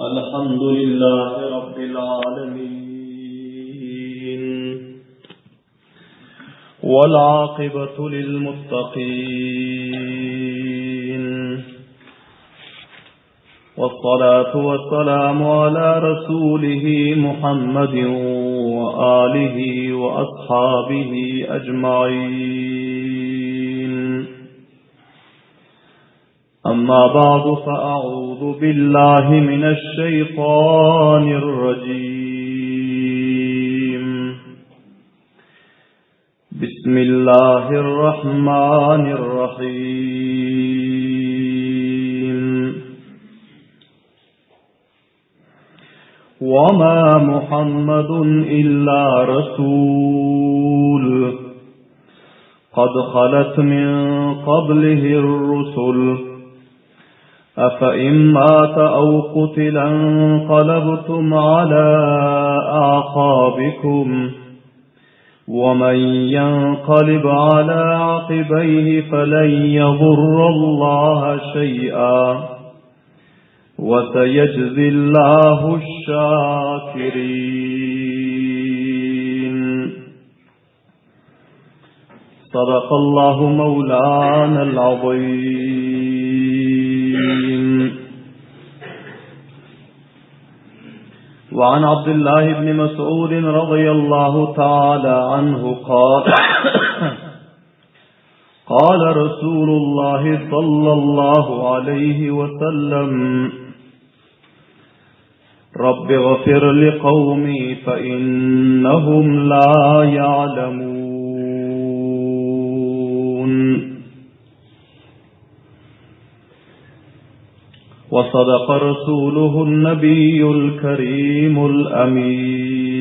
الحمد لله رب العالمين والعاقبة للمتقين والصلاة والسلام على رسوله محمد وآله وأصحابه أجمعين أما بعد فأعوذ بالله من الشيطان الرجيم بسم الله الرحمن الرحيم وما محمد إلا رسول قد خلت من قبله الرسل أفإن مات أو قتل انقلبتم على أعقابكم ومن ينقلب على عقبيه فلن يضر الله شيئا وسيجزي الله الشاكرين صدق الله مولانا العظيم وعن عبد الله بن مسعود رضي الله تعالى عنه قال قال رسول الله صلى الله عليه وسلم رب اغفر لقومي فإنهم لا يعلمون وصدق رسوله النبي الكريم الأمين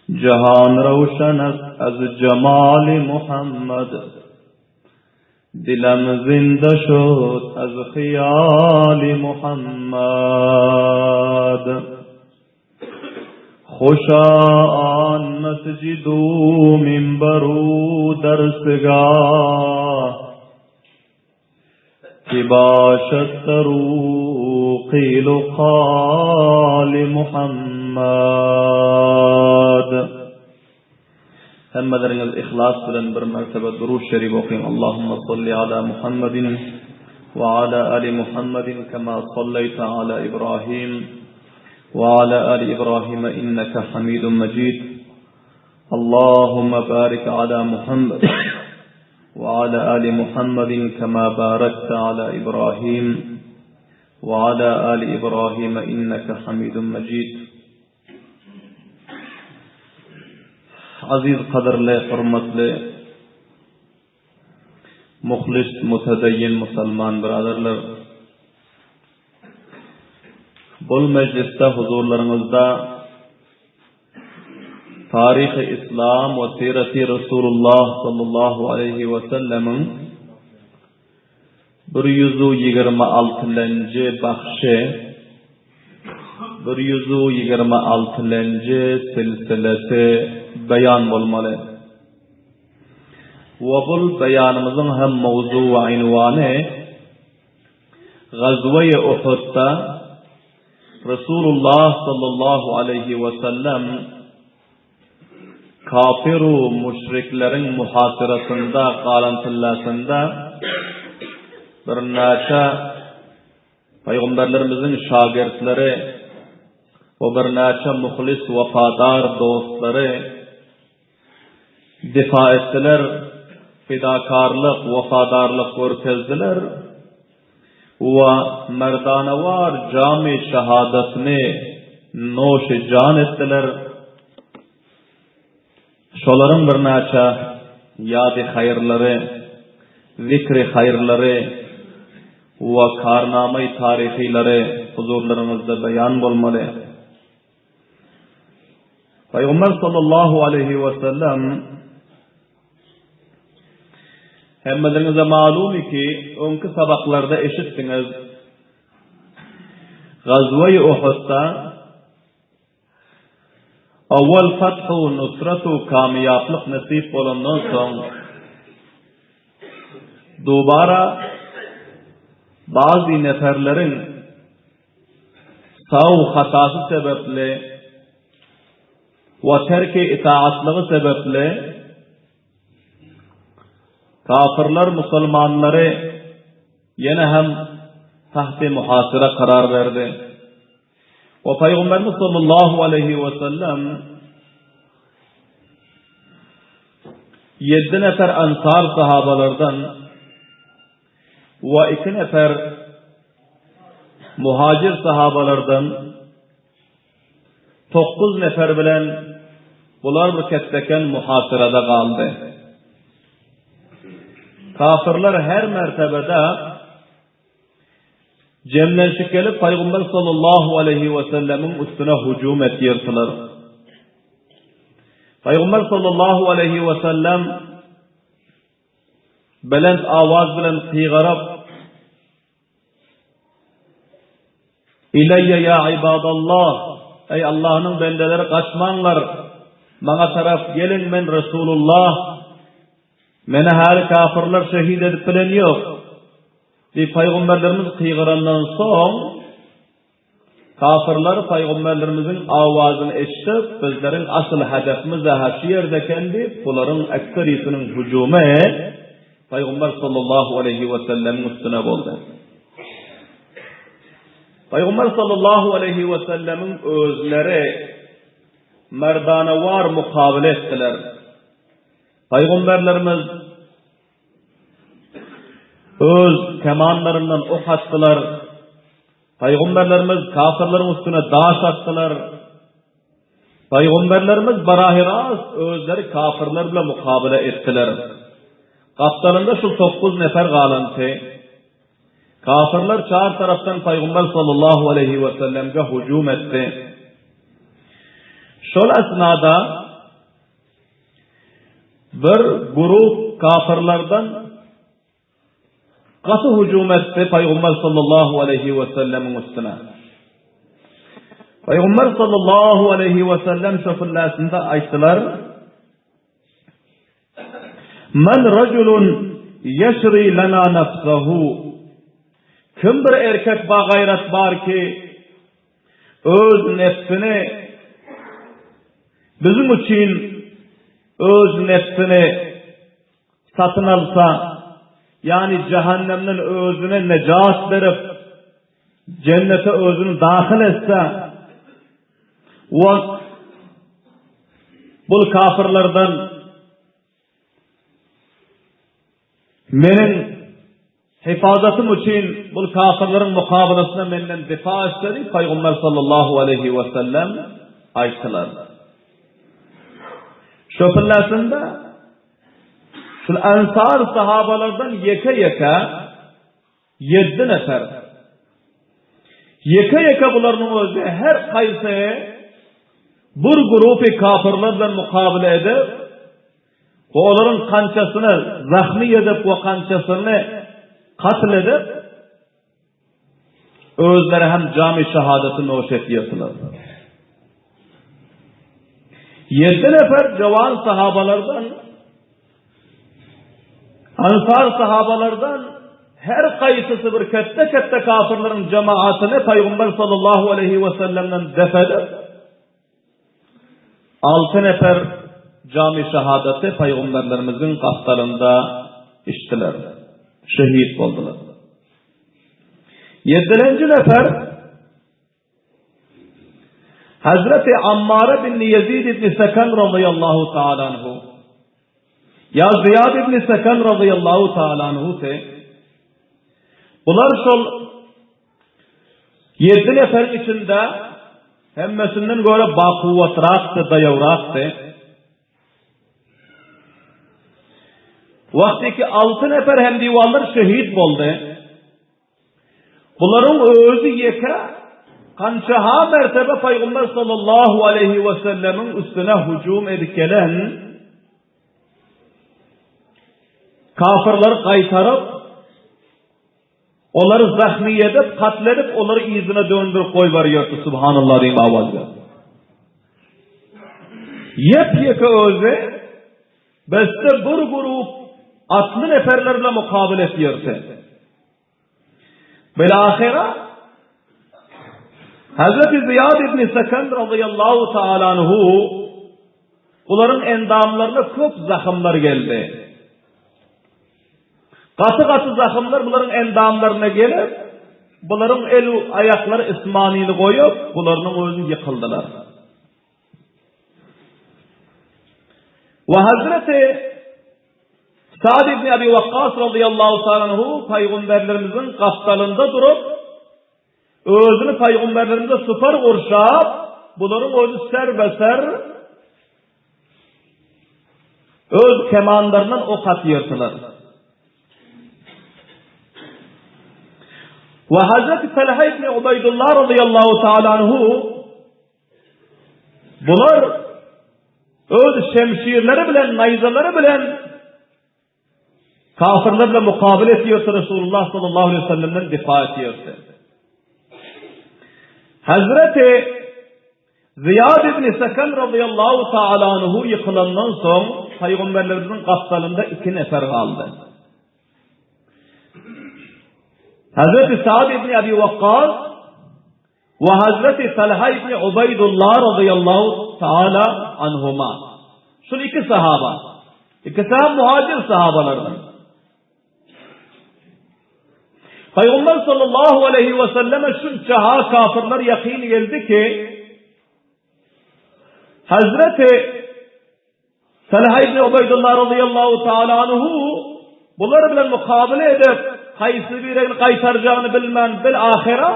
جهان روشن است از جمال محمد دلم زنده شد از خیال محمد خوشا آن مسجد و منبر و درسگاه که باشد در او قیل و قال محمد Hemmeleriňiz yhlas bilen bir mertebe Durud Şerif okyň Allahumma salli ala Muhammedin we ala ali Muhammedin kema salleýte ala Ibrahim we ala ali Ibrahim inneke Hamidun Mejid Allahumma barik ala Muhammed we ala ali Muhammedin kema barakte ala Ibrahim we ala ali Ibrahim inneke Hamidun Mejid Aziz gadyrly hormatly muhlis mutedeyyin musalman byradarlar bul mejlisde huzurlaryňyzda Taryhy Islam we Sireti Resulullah sallallahu aleýhi we sellemiň 126-njy bahşy, 126-njy silsilesi beýan bolmaly. We bul beýanymyzyň hem mowzu we ynwany Gazwe-i Uhudda Resulullah sallallahu aleýhi we sellem Kafir-u müşrikleriň muhasyrasynda galan tyllasynda birnäçe Pygamberlerimiziň şagirtleri we birnäçe muhlis wepadar dostlary difa etdiler, fidakarlyk, wepadarlyk görkezdiler we merdanewar jamy şehadatyny noşy jan etdiler. Şolaryň birnäçe ýady haýyrlary, zikri haýyrlary we karnamaý taryhylary huzurlaryňyzda beýan bolmaly. Pygamber sallallahu aleýhi we sellem hemmeleriňize malumy ki, öňki sabaklarda eşitdiňiz. Gazwe-i Uhudda Owwal fathu nusratu kamyýaplyk nesip bolandan soň, dubara. Bazy neferleriň saw hatasy sebäpli we terki itaatlygy sebäpli kafirler musulmanlary ýene hem tahti muhasyra karar berdi. We Pygamberimiz sallallahu aleýhi we sellem ýedi nefer ansar sahabalardan we iki nefer muhajir sahabalardan 9 nefer bilen bular bir ketdeken muhasyrada galdy. Kafirler her mertebede Jemlenşip gelip Pygamber sallallahu aleýhi we sellemiň üstüne hüjüm etýärdiler. Pygamber sallallahu aleýhi we sellem belent awaz bilen gygyryp, Ileýe ýa ibadallah, eý Allahnyň bendeleri gaçmaňlar, maňa tarap geliň men Resulullah, meni häli kafirler şehit edip bilen ýok. Diýip pygamberlerimiz gygyrandan soň, kafirler pygamberlerimiziň awazyny eşidip, bizleriň asyl hedefimiz-ä şu ýerde eken diýip, bularyň ekserisiniň hüjümi Pygamber sallallahu aleýhi we sellemiň üstüne boldy. Pygamber sallallahu aleýhi we sellemiň özleri merdanewar mukabele etdiler. Pygamberlerimiz Öz kemanlaryndan ok atdylar. Pygamberlerimiz kafirleriň üstüne daş atdylar. Pygamberlerimiz barahy-rast özleri kafirler bilen mukabele etdiler. Gapdalynda şul 9 nefer galanty. Kafirler çar tarapdan Pygamber sallallahu aleýhi we sellemge hüjüm etdi. Şol esnada Bir guruh kafirlerden gaty hüjüm etdi Pygamber sallallahu aleýhi we sellemiň üstüne. Pygamber sallallahu aleýhi we sellem şu fillesinde aýtdylar: Men rajulun ýeşri lana nafsahu. Kim bir erkek ba gaýrat bar ki Öz nebsini biziň üçin öz nebsini satyn alsa, ýagny jähennemden özüne nejat berip, jennete özüni dahyl etse, we bul kafirlerden Meniň hyfazatym üçin bul kafirleriň mukabalasynda menden difa etse diýip Pygamber sallallahu aleýhi we sellem aýtdylar. Şo pillasynda şul ensar sahabalardan ýeke-ýeke ýeddi nefer ýeke-ýeke bularynyň özi her haýsy bir grupy kafirler bilen mukabala edip We olaryň kançasyny zahmy edip we kançasyny katl edip, özleri hem jamy şahadaty noş etýärdiler. Ýeddi nefer jawan sahabalardan, ansar sahabalardan her gaýsysy bir ketde-ketde kafirleriň jemaatyny Pygamber sallallahu aleýhi we sellemden def edip, Alty nefer jamy şahadaty pygamberlerimiziň gapdalynda içdiler. Şehit boldular. Ýedilenji nefer Hazreti Ammar ibn Ýezid ibn Sekan radıyallahu taala anhu ýa Ziýad ibn Sekan radıyallahu taala anhu te bular şol Ýedi neferiň içinde hemmesinden görä bakuwwatrakdy, daýawrakdy. Wagtyky alty nefer hemdiwanlar şehit boldy. Bularyň özi ýeke kança-ha mertebe Pygamber sallallahu aleýhi we sellemiň üstüne hüjüm edip gelen kafirleri gaýtaryp, Olary zahmy edip, katl edip, olary yzyna döndürip goýberýärdi, Subhanallah diýip awaz berdi. Ýep-ýeke özi beste bir grup atly neferler bilen mukabele etýärdi. Bil-ahyra Hazreti Ziýad ibn Seken razyýallahu taala anhu bularyň endamlaryna köp zahymlar geldi. Gaty-gaty zahymlar bularyň endamlaryna gelip, bularyň el aýaklary ismanyny goýup, bularynyň özüni ýykyldylar. We Hazreti Sa'd ibn Abi Waqqas radıyallahu ta'ala anhu paýgamberlerimiziň gapdalynda durup, özüni paýgamberlerimize süper gurşap, bularyň özi serbe-ser öz kemanlaryndan ok atýardylar. We Hazreti Talha ibn Ubaydullah radıyallahu ta'ala anhu Bular öz şemşirleri bilen, naýzalary bilen kafirler bilen mukabil etýärdi, Resulullah sallallahu aleyhi ve sellemden difa etýärdi. Hazreti Ziýad ibn Seken radıyallahu ta'ala anhu ýykylandan soň paýgamberlerimiziň gapdalynda iki nefer galdy. Hazreti Sa'd ibn Abi Waqqas We Hazreti Talha ibn Ubaýdullah razyýallahu taala anhuma. Şul iki sahaba. Ikisi hem muhajir sahabalardan. Pygamber sallallahu aleyhi ve selleme şunça ha kafirler yakyn geldi ki Hazreti Talha ibn Ubaýdullah razyýallahu taala anhu bular bilen mukabele edip, haýsy birini gaýtarjagyny bilmän, bil ahyra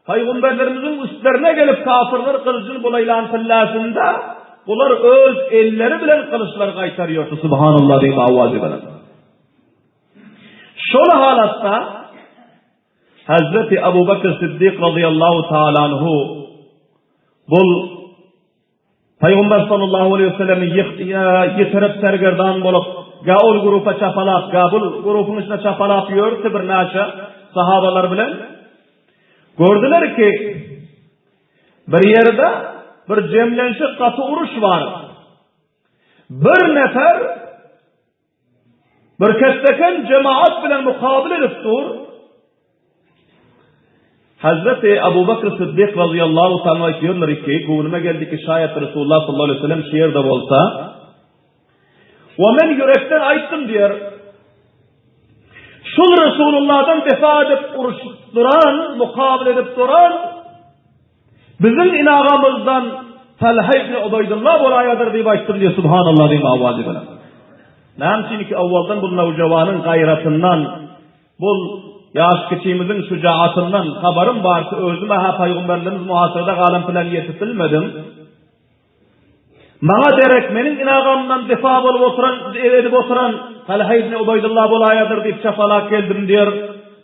Pygamberlerimiziň üstlerine gelip kafirler gylyjyny bulaýlan pilläsinde bular öz elleri bilen gylyçlary gaýtarýardy. Subhanallah diýip awaz bilen. Şol halatda Hazreti Abu Bakr Siddik razyýallahu taala anhu bul Pygamber sallallahu aleýhi we sellemi ýitirip sergerdan bolup, ga ol grupa çapalap, ga bul grupyň içine çapalap ýördi birnäçe sahabalar bilen. Gördüler ki, bir ýerde bir jemlenşik gaty uruş bar. Bir nefer Bir kesseken jemaat bilen mukabyl edip dur. Hazreti Abu Bakr Siddik radıyallahu ta'ala aýtýarlar ki, göwnüme geldi ki, şaýat Resulullah sallallahu aleyhi ve sellem şu ýerde bolsa, we men ýürekden aýtdym diýer. Şul Resulullahdan defa edip uruşyp duran, mukabyl edip duran Biziň inagamyzdan Talha ibn Ubaýdullah bolaýadyr diýip aýtdym diýip Subhanallah diýip awazy bilen. Näme üçin ki owaldan bu nowjawanyň gaýratyndan, bul ýaş kiçimiziň şujaatyndan habarym bardy, özüm-ä paýgamberlerimiz muhasyrada galan bilen ýetip bilmedim. Maňa derek meniň inagamdan difa bolup oturan, edip oturan Talha ibn Ubaýdullah bolaýadyr diýip çapalap geldim diýer.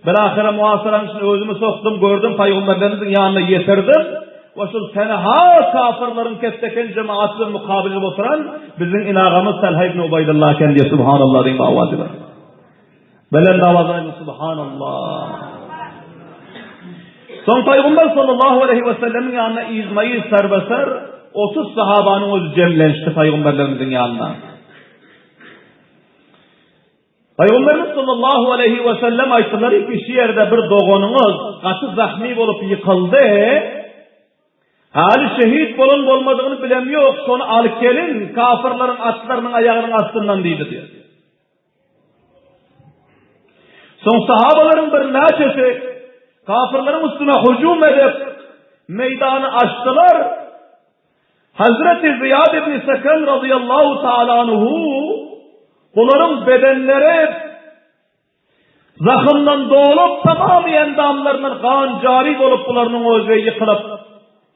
Bilahyra muhasaraň içine özümi sokdum, gördüm, paýgamberlerimiziň ýanyna ýetirdim we şol tenha kafyrlaryň kesseken jemagat bilen mukabyl edip oturan biziň inagamyz Talha ibn Ubaýdullah eken diýip subhanallah diýip awaz eder. Belent awaz aýdyň subhanallah. Soň Pygamber sallallahu aleyhi ve sellemiň ýanyna yzma-yz serbeser 30 sahabanyň özi jemlenişdi pygamberlerimiziň ýanyna. Pygamberimiz sallallahu aleyhi ve sellem aýtdylar ki, şu ýerde bir doganyňyz gaty zahmi bolup ýykyldy. Haly şehit bolan bolmadygyny bilem ýok, şony alyp geliň, kafirleriň atlarynyň aýagynyň astyndan diýdi diýär. Soň sahabalaryň birnäçesi kafirleriň üstüne hüjüm edip, meýdany açdylar. Hazreti Ziýad ibn Seken radıyallahu ta'ala anhu bularyň bedenleri zahymdan dolup, tamamy endamlaryndan gan jary bolup bularynyň özi ýykylyp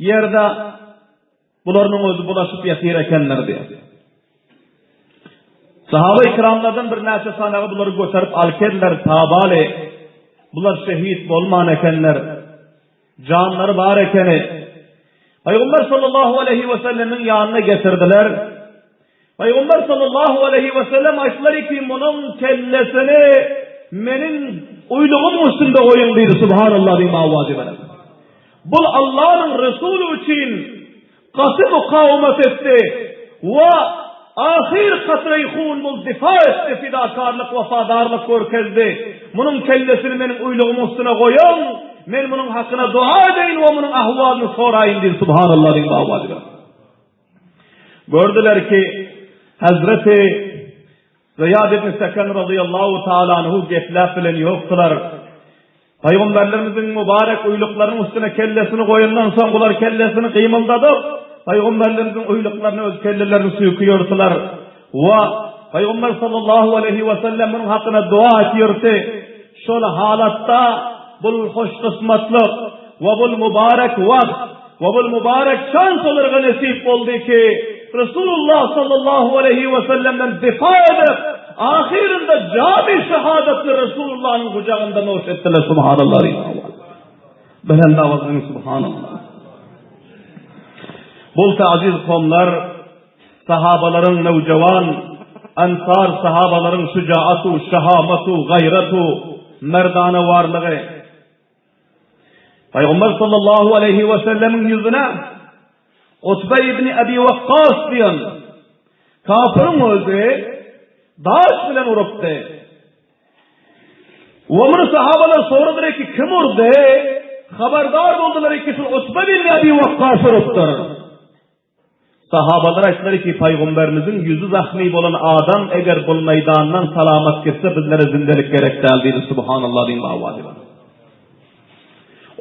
ýerde Bularynyň özi bulaşyp ýatyr ekenler diýýär. Sahaba-i kiramlardan birnäçe sanagy bulary göterip alyp tabaly. Bular şehit bolman ekenler. Janlary bar ekeni. Pygamber sallallahu aleyhi ve sellemiň ýanyna getirdiler. Pygamber sallallahu aleyhi ve sellem aýtdylar ki, munuň kellesini meniň uýlugymyň üstünde goýuň diýdi. Subhanallah diýip awazy bilen. Bul Allanyň Resuly üçin gaty mukawamat etdi we. Ahyr katreý hun bul difa etdi, fidakarlyk, wepadarlyk görkezdi. Munuň kellesini meniň uýlugymyň üstüne goýuň, men munuň hakyna doga edeýin we munuň ahwalyny soraýyn diýdi. Subhanallah diýip awazy bilen. Gördüler ki, Hazreti Zyýad ibn Seken razyýallahu taala anhu gepläp bilen ýokdular. Pygamberlerimiziň mübarek uýluklarynyň üstüne kellesini goýandan soň bular kellesini gymyldadyp, pygamberlerimiziň uýluklaryna öz kellelerini süýküýärdiler. We Pygamber sallallahu aleýhi we sellem munuň hakyna dua etýärdi. Şol halatda bul hoşkysmatlyk we bul mübarek wagt we bul mübarek şans olarga nesip boldy ki, Resulullah sallallahu aleýhi we sellemden difa edip, ahyrynda jamy şahadatly Resulullahnyň gujagynda noş etdiler. Subhanallah. Belent awazyň Subhanallah. Bolsa aziz kowumlar, Sahabalaryň nowjawan Ansar sahabalaryň şujaatu, şahamatu, gaýratu, merdanawarlygy. Pygamber sallallahu aleýhi we sellemiň ýüzüne Utbe ibn Abi Wakkas diýen kafiriň özi daş bilen urupdy. We muny sahabalar soradylar ki, kim urdy? Habardar boldular ki, şul Utbe ibn Abi Wakkas urupdyr. Sahabalar aýtdylar ki, Pygamberimiziň ýüzi zahmy bolan adam eger bul meýdandan salamat gitse bizlere zindelik gerek däl diýdi. Subhanallah diýip awazy bar.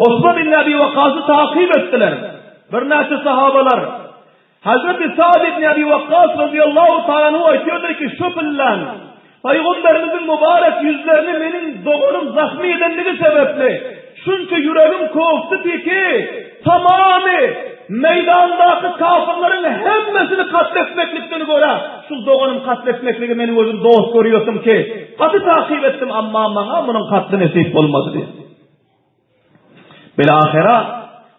Osman ibn Abi Wakasy takyp etdiler. Birnäçe sahabalar Hazreti Sa'd ibn Abi Wakkas radiyallahu ta'ala anhu aýtýarlar ki, şu pillan Pygamberimiziň mübarek ýüzlerini meniň doganym zahmy edenligi sebäpli, şunça ýüregim kofdy ki, tamamy meýdandaky kafyrlaryň hemmesini katl etmeklikden görä, şul doganym katl etmekligi meniň özüm dost görýärdim ki, gaty takyp etdim, amma maňa munuň katly nesip bolmady diýdi. Bil-ahyra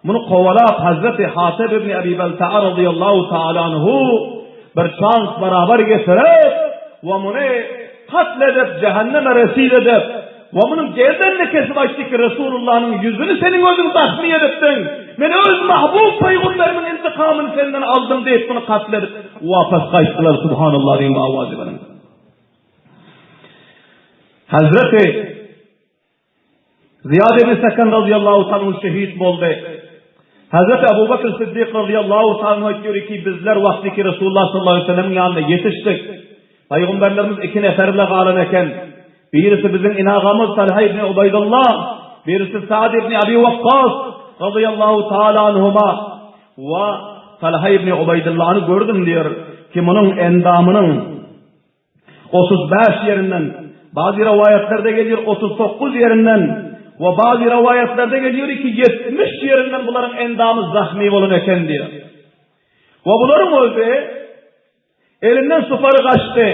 muny kowalap Hazreti Hatyp ibn Abi Belta'a razyýallahu ta'ala anhu bir şans barabar getirip we muny katl edip jähenneme resil edip we munuň gerdenini kesip aýtdy ki Resulullanyň ýüzüni seniň özüň zahmy edipdiň men öz mahbub pygamberimiň intikamyny senden aldym diýip muny katl edip wapas gaýtdylar subhanallah diýen awazy bilen Hazreti Zyýad ibn Seken razyýallahu ta'ala anhu şehit boldy. Hazreti Abu Bakr Siddik razyýallahu ta'ala anhu aýtýar ki, bizler wagty ki Resulullah sallallahu aleyhi ve sellemiň ýanyna ýetişdik. Pygamberlerimiz iki nefer bile galan eken. Birisi biziň inagamyz Talha ibn Ubaýdullah, birisi Sa'd ibn Abi Waqqas razyýallahu ta'ala anhuma. Wa Talha ibn Ubaýdullany gördüm diýär ki, munuň endamynyň 35 ýerinden, bazy rowaýatlarda gelýär 39 ýerinden we bazy rowaýatlarda gelýär ki 70 ýerinden bularyň endamy zahmy bolan eken diýär. We bularyň özi elinden supary gaçdy.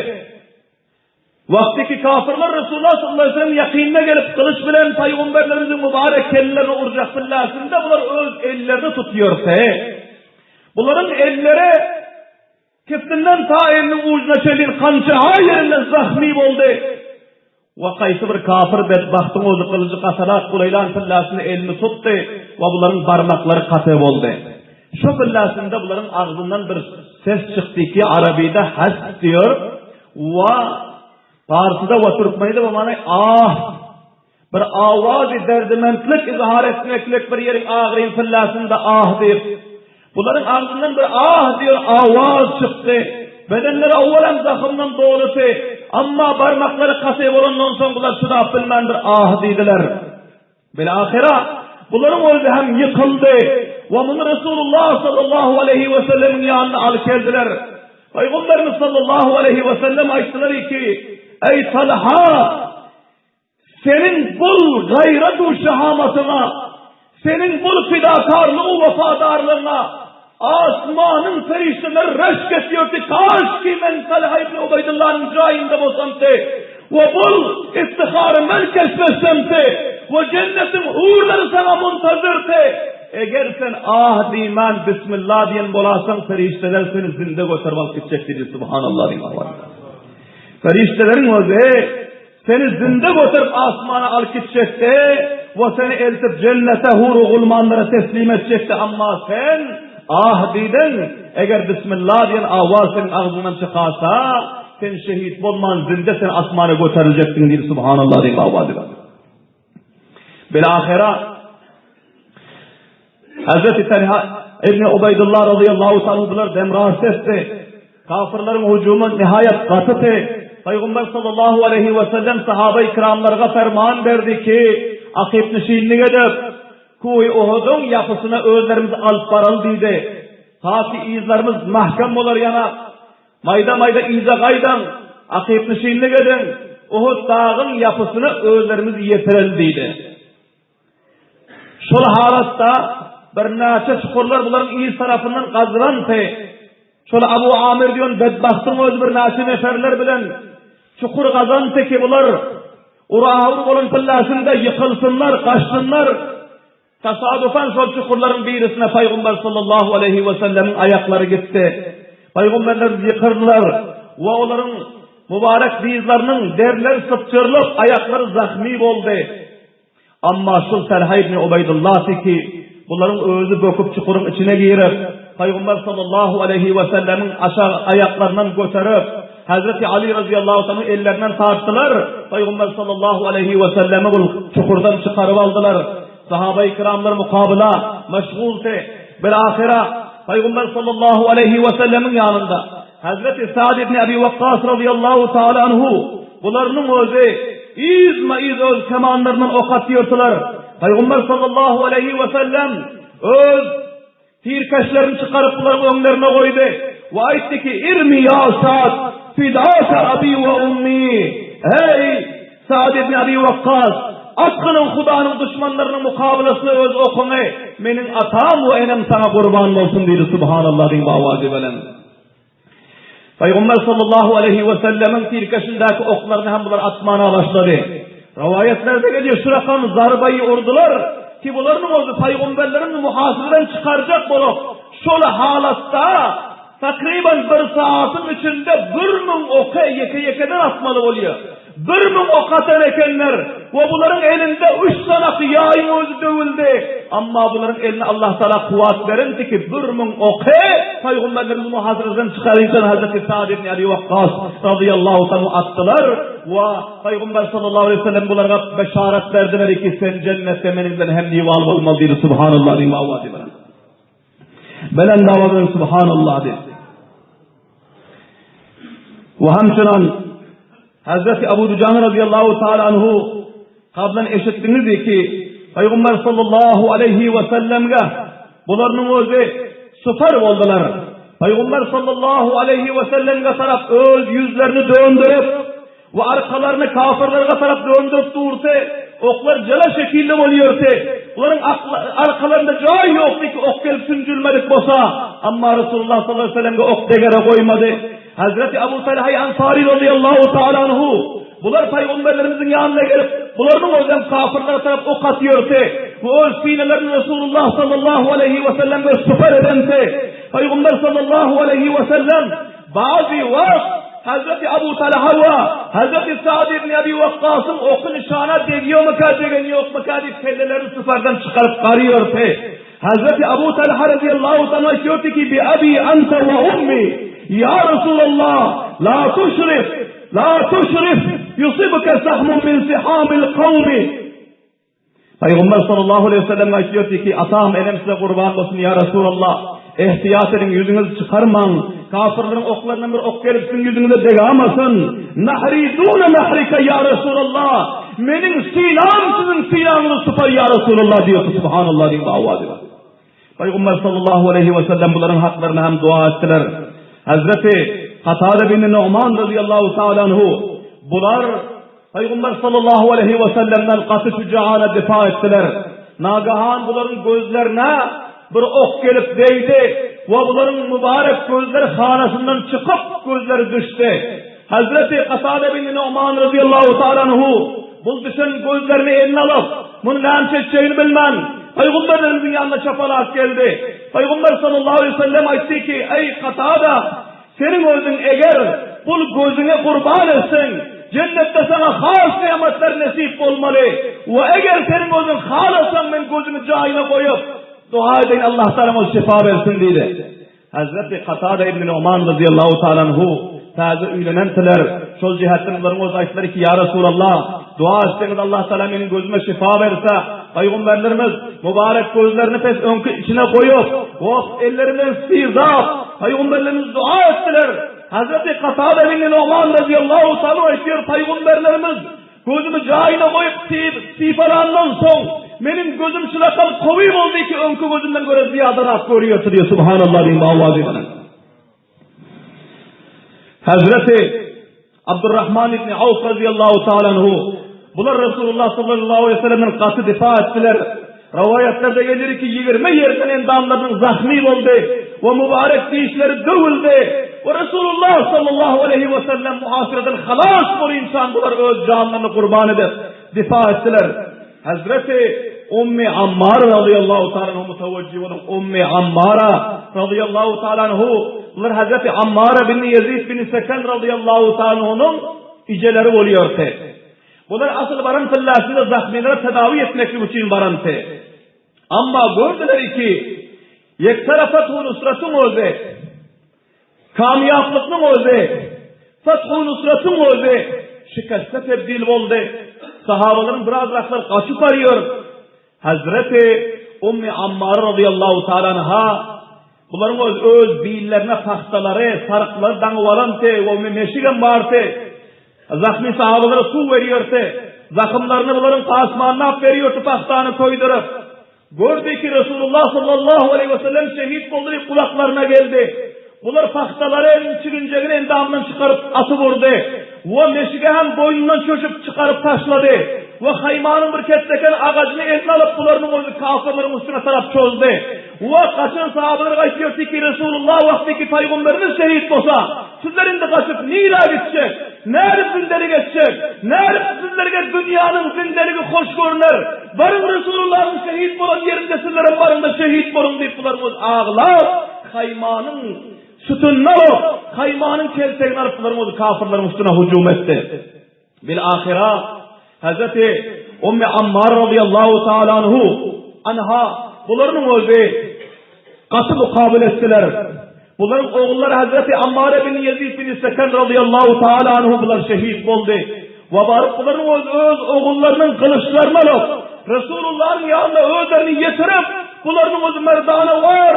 Wagty ki kafirler Resulullah sallallahu aleyhi ve sellem ýakynyna gelip gylyç bilen pygamberlerimiziň mübarek kellelerini urjak billasynda bular öz ellerini tutýardy. Bularyň elleri Kiftinden ta eliniň ujuna çenli gamçy ha ýerinden zahmy boldy. We kaýsy bir kafir bedbahtyň özi gylyjy gatalap golaýlan pillasyny elini tutdy we bularyň barmaklary kate boldy. Şo pillasynda bularyň agzyndan bir ses çykdy ki arabyda has diýer we parsyda we türkmenide bu many ah Bir awazy derdimentlik izhar etmeklik bir ýeriň agryň pyllasynda ah diýip, bularyň agzyndan bir ah diýen awaz çykdy. Bedenleri owalam zahymdan dolusy, amma barmaklary kasy bolandan soň bular çydap bilmän bir ah diýdiler. Bilahyra bularyň özi hem ýykyldy we muny Resulullah sallallahu aleýhi we sellemiň ýanyna alyp geldiler. Pygamberimiz sallallahu aleýhi we sellem aýtdylar ki, Eý Talha! Seniň bul gaýrat-u şahamatyňa, seniň bul pidakarlyg-u wepadarlygyňa asmanyň perişdeleri reşk etýärdi, kaşki men Talha ibn Ubaýdyllanyň jaýynda bolsamdy we bul iftihary men kesp etsemdi we jennetiň hurlary saňa muntazyrdy. Eger sen ah diýmän bismillah diýen bolasaň perişdeler seni zinde göterip alyp gitjek diýdi. Subhanallah diýip. Perişdeleriň özi Seni zinde göterip asmana alyp gitjekdi we seni eltip jennete hur-u gulmanlara teslim etjekdi, amma sen. Ah diýdiň, eger Bismillah diýen awaz seniň agzyňdan çykasa, sen şehit bolman zinde sen asmana göteriljekdiň diýdi Subhanallah diýip awaz berdi. Bil-ahira Hazreti Talha ibn Ubaýdullah radiyallahu ta'ala bular demrast etdi. Kafirleriň hüjümi nihaýat gatydy. Pygamber sallallahu aleýhi we sellem sahaba-i kiramlarga ferman berdi ki, akyp nişinlik edip, Kuy Uhudyň ýapysyna özlerimizi alyp baraly diýdi. Ta ki yzlarymyz mahkem bolar ýanak. Maýda-maýda yza gaýdaň, akyp nişinlik ediň, Uhud dagyň ýapysyna özlerimizi ýetireli diýdi. Şol halatda birnäçe çukurlar bularyň yz tarapyndan gazylandy. Şol Abu Amir diýen bedbagtyň özi birnäçe neferler bilen çukur gazandy ki bular ura-ur bolan pillasynda ýykylsynlar, gaçsynlar. Tasadufan şol çukurlaryň birisine Pygamber sallallahu aleýhi we sellemiň aýaklary gitdi. Pygamberler ýykyldylar we olaryň mübarek dyzlarynyň derileri sypjyrylyp, aýaklary zahmi boldy. Amma şul Talha ibn Ubaýdullah ki, bularyň özi böküp çukuryň içine girip, Pygamber sallallahu aleýhi we sellemiň aşak aýaklaryndan göterip, Hazreti Ali razyýallahu anhuň ellerinden tartdylar, Pygamber sallallahu aleýhi we sellemi bul çukurdan çykaryp aldylar. Sahaba-i kiramlar mukabyla meşguldy. Bir ahyra Pygamber sallallahu aleýhi we sellemiň ýanynda Hazreti Sa'd ibn Abi Wakkas razyýallahu taala anhu bularynyň özi yzma-yz öz kemanlaryndan ok atýardylar. Pygamber sallallahu aleýhi we sellem öz tirkeşlerini çykaryp bularyň öňlerine goýdy we aýtdy ki, Irmi ýa Sa'd, fidaka abi we ummi. Eý, Sa'd ibn Abi Wakkas, atgynyň Hudanyň duşmanlarynyň mukabylasyna öz okuňy, meniň atam we enem saňa gurban bolsun diýdi, Subhanallah diýip awazy bilen. Pygamber sallallahu aleýhi we sellemiň tirkeşindäki oklaryny hem bular atmana başlady. Rowaýatlarda gelýär, şu rakam zarbaýy urdular ki, bularyň özi pygamberleriň muhasyradan çykarjak bolup, şol halatda takryban bir saatyň içinde 1000 oky ýeke-ýekeden atmaly bolýar. 1000 ok atan ekenler we bularyň elinde üç sanaky ýaýyň özi döwüldi. Amma bularyň eline Allah Taala kuwwat berindi ki 1000 oky Pygamberlerimiz muhasaradan çykaryndan Hazreti Sa'd ibn Abi Waqqas radıyallahu ta'ala atdylar we Pygamber sallallahu aleyhi ve sellem bulara beşaret berdiler ki sen cennetde meniň bilen hem diwal bolmaly diýdi. Subhanallah diýip awady bilen. Belend awaz bilen Subhanallah diýdi. We hemçinan Hazreti Abu Dujana radıyallahu taala anhu kablan eşitdiňiz ki Peygamber sallallahu aleyhi ve sellemge bularynyň özi süper boldular. Peygamber sallallahu aleyhi ve sellemge tarap öz ýüzlerini döndürip we arkalaryny kafirlerge tarap döndürip durdy. Oklar jala şekilde bolýardy. Bularyň arkalarynda jaý ýokdy ki ok gelip sünjülmedik bolsa. Amma Resulullah sallallahu aleyhi ve sellemge ok degere goýmady. Hazreti Abu Talha Ansari radıyallahu taala anhu bular pygamberlerimiziň ýanyna gelip, bularyň özem kafirlere tarap ok atýardy. We öz sinelerini Resulullah sallallahu aleyhi ve sellemge süper edendi. Pygamber sallallahu aleyhi ve sellem Bazy wagt Hazreti Abu Talha we Hazreti Sa'd ibn Abi Wakkasyň oky nyşana degýärmikä, degen ýokmyka diýip kellelerini sypardan çykaryp garýardy. Hazreti Abu Talha radiyallahu ta'ala aýtýardy ki, Bi abi anta we ummi, ýa Resulallah, la tuşrif, la tuşrif, yusibuke sahmun min sihamil kawmi. Pygamber sallallahu aleýhi we sellem aýtýardy ki, Atam, enem size gurban bolsun, ýa Resulallah, ehtiyat ediň, ýüzüňizi çykarmaň, kafirleriň oklaryndan bir ok gelip siziň ýüzüňize degamasyn. Nahri duna nahrika ýa Resulallah, meniň synam siziň synaňyzy sypar ýa Resulallah diýdi, subhanallah diýip awazy bar. Pygamber sallallahu aleýhi we sellem bularyň haklaryna hem dua etdiler. Hazreti Katada bin Nu'man radıyallahu ta'ala anhu bular Pygamber sallallahu aleýhi we sellemden gaty şüjagana difa etdiler. Nagahan bularyň gözlerine bir ok gelip degdi we bularyň mübarek gözleri hanasyndan çykyp gözleri düşdi. Hazreti Katada bin Nu'man radıyallahu ta'ala anhu bul düşen gözlerini eline alyp, muny näme etjegini bilmän, Pygamberlerimizin ýanyna çapalap geldi. Pygamber sallallahu aleyhi ve sellem aýtdy ki, Eý Katada, Seniň özüň eger bul gözüňi gurban etseň, jennetde saňa has nematlar nesip bolmaly we eger seniň özüň halasaň men gözümi jaýyna goýup. Doga edeýin Allah Taala maňa şypa bersin diýdi. Hazreti Katada ibn Numan razyýallahu taala anhu täze öýlenendiler. Şol jihetden bularyň özi aýtdylar ki, ýa Resulallah, dua etseňiz Allah Taala meniň gözüme şypa berse, Pygamberlerimiz mübarek gözlerini pes öňki içine goýup, hop elleri bilen syrdap, Pygamberlerimiz dua etdiler. Hazreti Katada ibn Numan razyýallahu taala aýtýar, Pygamberlerimiz Gözümi jaýyna goýup sypalandan soň, meniň gözüm şulakal gowy boldy ki, öňki gözümden görä zyýadarak görýärdi diýýär. Subhanallah diýiň owazy bilen. Hazreti Abdurrahman ibn Awf radiyallahu ta'ala anhu bular Resulullah sallallahu aleyhi ve sellemden gaty difa etdiler. Rowaýatlarda gelir ki, 20 ýerden endamlarynyň zahmy boldy we mübarek dişleri döwüldi. We Resulullah sallallahu aleyhi ve sellem muhasiradan halas bolynçan bular öz janlaryny gurban edip, difa etdiler. Hazreti Ummi Ammar radıyallahu ta'ala anhu mutawajjih boluň. Ummi Ammara radıyallahu ta'ala anhu bular Hazreti Ammara bin Ýezid bin Seken radıyallahu ta'ala anhunyň ijeleri bolýardy. Bular asyl baran tyllasynda zahmylara tedawi etmeklik üçin baranty. Amma gördüler ki, ýeksara fathu nusratyň özi, kamýaplyknyň özi, fathu nusratyň özi şikeste tebdil boldy. Sahabalaryň birazraklary gaçyp barýar. Hazreti Ummi Ammara razyýallahu taala anha bularyň öz öz billerine pagtalary, saryklary daňyp alanty we meşigem bardy. Zahmy sahabalara suw berýärdi. Zahymlaryny bularyň pasmanlap berýärdi pagtany köýdürip. Gördi ki Resulullah sallallahu aleýhi we sellem şehit boldy diýip gulaklaryna geldi. Bular pagtalary çiginjegini endamyndan çykaryp atyp urdy. We meşige hem boýnundan çöşüp çykaryp taşlady. We haýmanyň bir ketleken agajyny eline alyp bularynyň özi kafyrlaryň üstüne tarap çozdy. We gaçan sahabalar aýtýardy ki Resulullah wagty ki paýgamberimiz şehit bolsa, sizler indi gaçyp nirä gitjek? Nädip zindelik etjek? Nädip sizlerge dünýäniň zindeligi hoş görüner? Baryň Resulullahyň şehit bolan ýerinde sizlerem baryňda şehit boluň diýip bular öz aglap haýmanyň sütünini alyp, haýmanyň keltegini alyp bularyň özi kafyrlaryň üstüne hüjüm etdi. Bil ahyra Hazreti Ummi Ammar radiyallahu taala anhu anha bularyň özi gaty mukabil etdiler. Bularyň ogullary Hazreti Ammar ibn Ýezid bin Seken radiyallahu taala anhu bular şehit boldy. We baryp bularyň öz öz ogullarynyň gylyçlaryny alyp, Resulullahyň ýanyna özlerini ýetirip, bularynyň özi merdana war,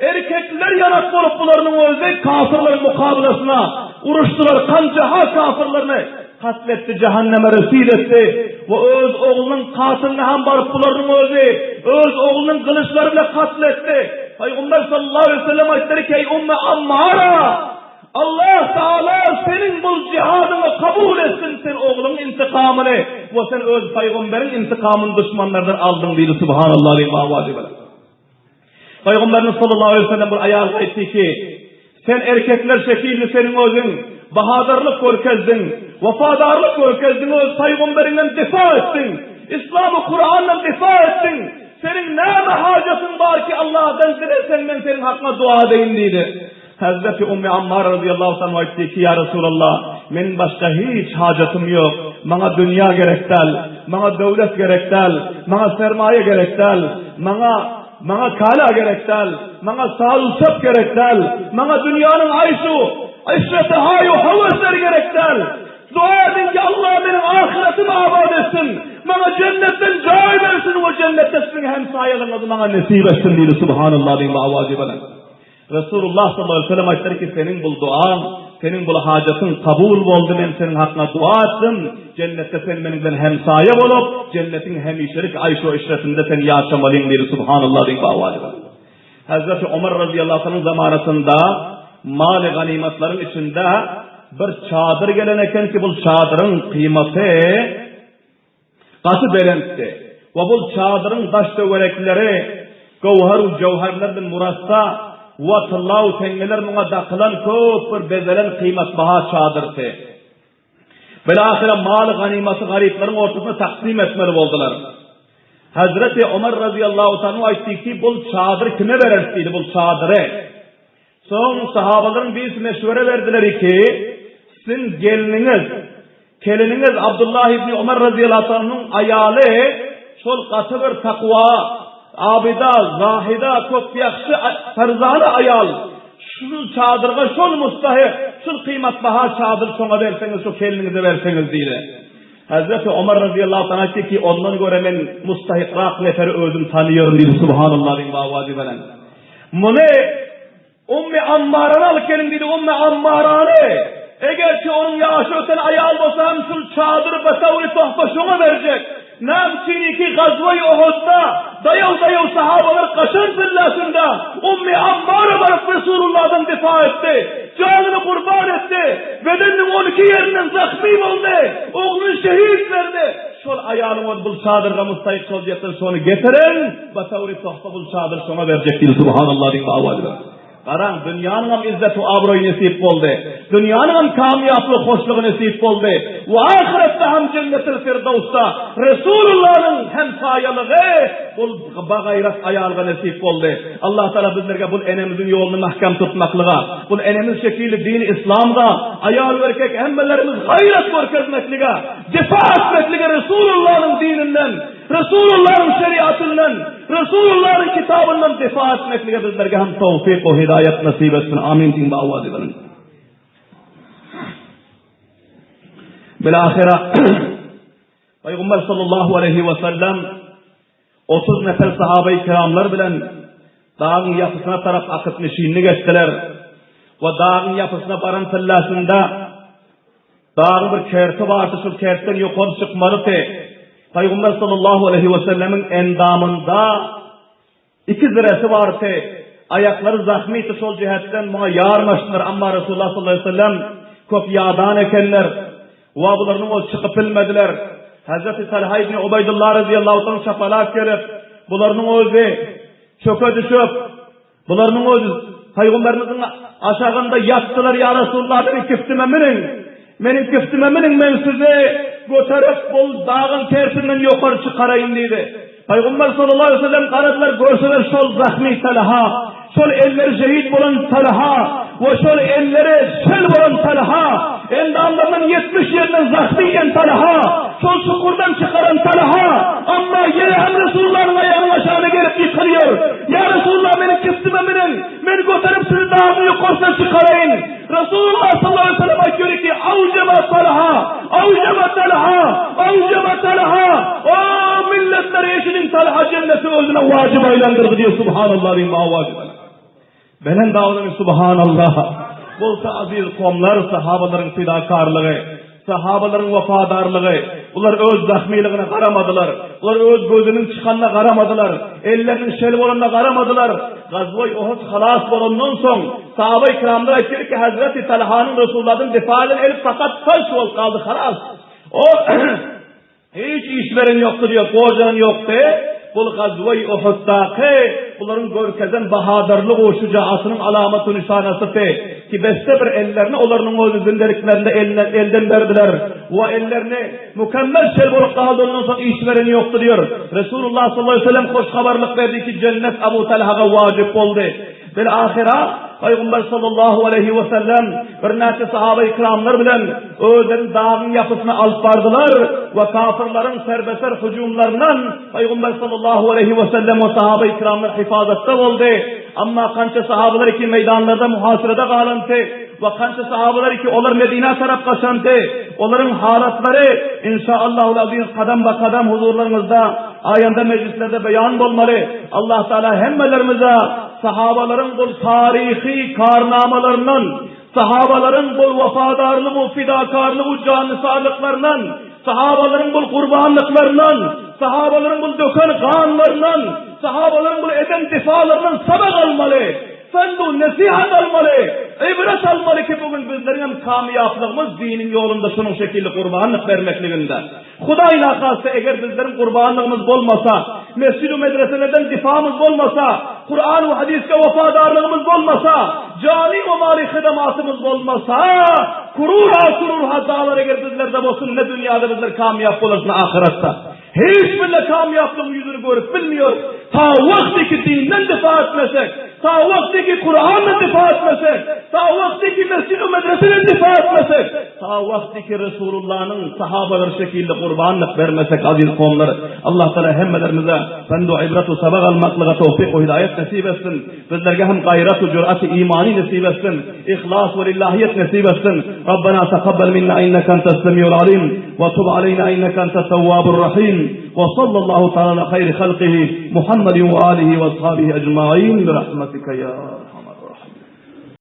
erkekler ýanak bolup bularynyň özi kafirleriň mukabylasyna uruşdylar, kanjaha kafirlerini katletdi, jahanneme resil etdi we öz oglunyň katylyny hem baryp bularynyň özi öz oglunyň gylyçlary bilen katletdi. Pygamber sallallahu aleyhi ve sellem aýtdylar ki, Eý Umme Ammara! Allah Taala seniň bul jihadyňy kabul etsin, sen ogluň intikamyny we sen öz pygamberiň intikamyny duşmanlardan aldyň diýdi Subhanallah diýip awazy bilen. Pygamberimiz sallallahu aleyhi ve sellem bir aýalga aýtdy ki, sen erkekler şekilli seniň özüň bahadyrlyk görkezdiň, wepadarlyk görkezdiň, öz pygamberiňden difa etdiň, Islamy Kurandan difa etdiň. Seniň näme hajatyň bar ki Allahdan dileseň men seniň hakyňa dua edeýin diýdi. Hezreti Ummi Ammara razyýallahu anhu aýtdy ki, Ýa Resulallah, meniň başga hiç hajatym ýok. Maňa dünýä gerek däl, maňa döwlet gerek däl, maňa sermaýa gerek däl, maňa maňa kala gerek däl, maňa saz-u-söp gerek däl, maňa dünýäniň aýşu, işreti, haýu, höwesleri gerek däl. Dua ediň ki, Allah meniň ahyretimi abat etsin, maňa jennetden jaý bersin we jennetde siziň hemsaýalygyňyzy maňa nesip etsin diýdi. Subhanallah diýiň awazy bilen. Resulullah sallallahu aleýhi we sellem aýtdylar ki, seniň bul duaň, seniň bul hajatyň kabul boldy, men seniň hakyňa dua etdim, jennetde sen meniň bilen hemsaýa bolup, jennetiň hemişelik aýşu-eşretinde sen ýaşamalyň diýdi, Subhanallah diýip awazy bilen. Hazreti Omar razyýallahu anhuň zamanasynda maly ganymatlaryň içinde bir çadyr gelen eken ki, bul çadyryň kymaty Gaty belentdi we bul çadyryň daş-töwerekleri göwher-u-jöwherler bilen murassa we tylla-u teňňeler muňa dakylan köp bir bezelen kyýmatbaha çadyrdy. Bilahyra maly-ganymaty garyplaryň ortasynda taksym etmeli boldular. Hezreti Omar razyýallahu anhu aýtdy ki, bul çadyry kime bereris diýdi, bul çadyry. Soň sahabalaryň birisi meşwere berdiler ki, Siziň gelniňiz, keliniňiz Abdullah ibni Omar razyýallahu anhuň aýaly şol gaty bir takwa. Abyda, zahyda, köp ýagşy, ferzana aýal. Şul çadyrga şol mustahyk, şul kyýmatbaha çadyr şoňa berseňiz, şu kelniňize berseňiz diýdi. Hezreti Omar razyýallahu anh aýtdy ki, ondan görä men mustahykrak neferi özüm tanyýaryn diýdi, Subhanallah diýiň bawazy bilen. Muny Ummi Ammarany alyp geliň diýdi, Ummi Ammarany, egerçi onuň ýaşy öten aýal bolsa hem şul çadyry betawry tohfa şoňa berjek. Näme üçiniki Gazwa-i Uhudda daýaw-daýaw sahabalar gaçan pillasynda Ummi Ammara baryp Resulullahdan difa etdi. Janyny gurban etdi. Bedeniniň 12 ýerinden zahmy boldy. Ogluny şehit berdi. Şol aýalyň özi bul çadyrga mustaýyk şol diýipdir, şony getiriň, batawry tohfa bul çadyr şoňa berjek diýdi. Subhanallah diýip awaz berdi. Garaň, dünýäniňem izzet-u abraýy nesip boldy. Dünýäniňem kamýaplygy, hoşlugy nesip boldy. We ahyretde hem jennetil firdawsda Resulullanyň hemsaýalygy bul bagaýrat aýalga nesip boldy. Allah Taala bizlerge bul enemiziň ýoluny mähkem tutmaklyga, bul enemiz şekilli dini islamga aýal we erkek hemmelerimiz gaýrat görkezmeklige, difa etmeklige Resulullanyň dininden, Resulullahyň şeriatyndan, Resulullahyň kitabyndan difa etmeklige bizlerge hem towfyk we hidaýat nesip etsin. Amin diýiň bu awazy bilen. Bilahira Peygamber sallallahu aleyhi ve sellem 30 nefer sahabeyi kiramlar bilen dagyň ýapysyna tarap akyp nişinlik etdiler. We dagyň ýapysyna baran pillasynda Dagyň bir kerti bardy, şol kertden ýokary çykmalydy. Pygamber sallallahu aleýhi we sellemiň endamynda iki ziresi bardy. Aýaklary zahmydy, şol jähetden muňa ýarmaşdylar. Emma Resulullah sallallahu aleýhi we sellem köp ýadan ekenler. We bularynyň ol çykyp bilmediler. Hazreti Talha ibn Ubaýdullah razyýallahu anh çapalap gelip, bularynyň özi çöke düşüp, Bularynyň özi Pygamberimiziň aşagynda ýatdylar, Ýa Resulallah, meniň kiftime münüň! Meniň kiftime münüň, men sizi göterip, bu dagyň tersinden ýokary çykaraýyn diýdi. Pygamber sallallahu aleýhi we sellem garadylar, görseler şol zahmy Talha, şol elleri şehit bolan Talha we şol elleri şel bolan Talha, endamlaryndan 70 ýerinden zahmy iýen Talha, şol çukurdan çykaran Talha, amma ýene hem Resulullanyň aýagynyň aşagyna gelip ýykylýar. Ýa Resulallah, meniň kiftime münüň, men göterip sizi dagyň ýokarsyna çykaraýyn. Resulullah sallallahu aleýhi we sellem aýtýar ki, Awjaba Talha, awjaba Talha, awjaba Talha. O milletler eşidiň, Talha jenneti özüne wajyp aýlandyrdy diýip, subhanallah diýip, wajyp. Belent awynyň Subhanallah! Bolsa aziz komlar sahabalaryň fidakarlygy, sahabalaryň wepadarlygy, bular öz zahmylygyna garamadylar, bular öz gözüniň çykanyna garamadylar, elleriniň şel bolanyna garamadylar. Gazwa-i Uhud halas bolandan soň, sahaba-i kiramlar aýtdylar ki, Hazreti Talhanyň Resulullahdan difa eden eli fakat felç bolup galdy, halas. O Hiç iş beren ýokdy diýip, gojanan ýokdy. Bul gazwa-i Uhuddaky bularyň görkezen bahadyrlygy, şujaatynyň alamaty nyşanasydy ki, besse bir ellerini olarynyň özi zindeliklerinde eline elden berdiler we ellerini mükemmel şel bolup galdy, ondan soň iş beren ýokdy diýer. Resulullah sallallahu aleýhi we sellem hoş habarlyk berdi ki, jennet Abu Talhaga wajyp boldy. Bil-ahyra, Pygamber sallallahu aleýhi we sellem birnäçe sahabaýy-kiramlar bilen özlerini dagyň ýapysyna alyp bardylar we kafyrlaryň serbeser hüjümlerinden Pygamber sallallahu aleýhi we sellem we sahabaýy-kiramlar hifazatda boldy. Amma kança sahabalar ki meýdanlarda muhasyrada galandy we kança sahabalar ki olar Medinä tarap gaçandy, olaryň halatlary inşaallahul aziz kadam-ba-kadam huzurlaryňyzda Aýanda mejlislerde beýan bolmaly. Allah Taala hemmelerimize sahabalaryň bul taryhy karnamalaryndan, sahabalaryň bul wepadarlygy, fidakarlygy, jannysarlyklaryndan, sahabalaryň bul gurbanlyklaryndan, sahabalaryň bul döken ganlaryndan, sahabalaryň bul eden difalaryndan sabak almaly. Pendu nesihat almaly, ibret almaly ki bu gün bizleriň hem kamýaplygymyz diniň ýolunda şunuň şekilli gurbanlyk bermekliginde. Hudaý nahasta eger bizleriň gurbanlygymyz bolmasa, mesjid we medreselerden difamyz bolmasa, Kuran we hadysga wepadarlygymyz bolmasa, jany we maly hydamatymyz bolmasa, kurur-ha kurur-ha daglar eger bizlerde bolsun ne dünýäde bizler kamýap bolarys ne ahyretde. Hiç birine kamýaplygyň ýüzüni görüp bilmiýorys. Ta wagty ki dinden difa etmesek. Ta wagty ki Kurandan difa etmesek, ta wagty ki mesjid-u medreseden difa etmesek, ta wagty ki Resulullanyň sahabalary şekilde gurbanlyk bermesek aziz kowumlar, Allah Taala hemmelerimize pend-u ibrat-u sabak almaklyga towfyk we hidaýat nesip etsin. Bizlerge hem gaýrat-u jürat-y imany nesip etsin. Ihlas we lillahiýet nesip etsin. Rabbena takabbal minna inneke entes semiul alim we tub aleyna inneke entet tewwabur rahim. Wa sallallahu taala ala hayri halkihi Muhammedin we alihi we ashabihi ecmain bi rahmetike ya erhamer rahimin.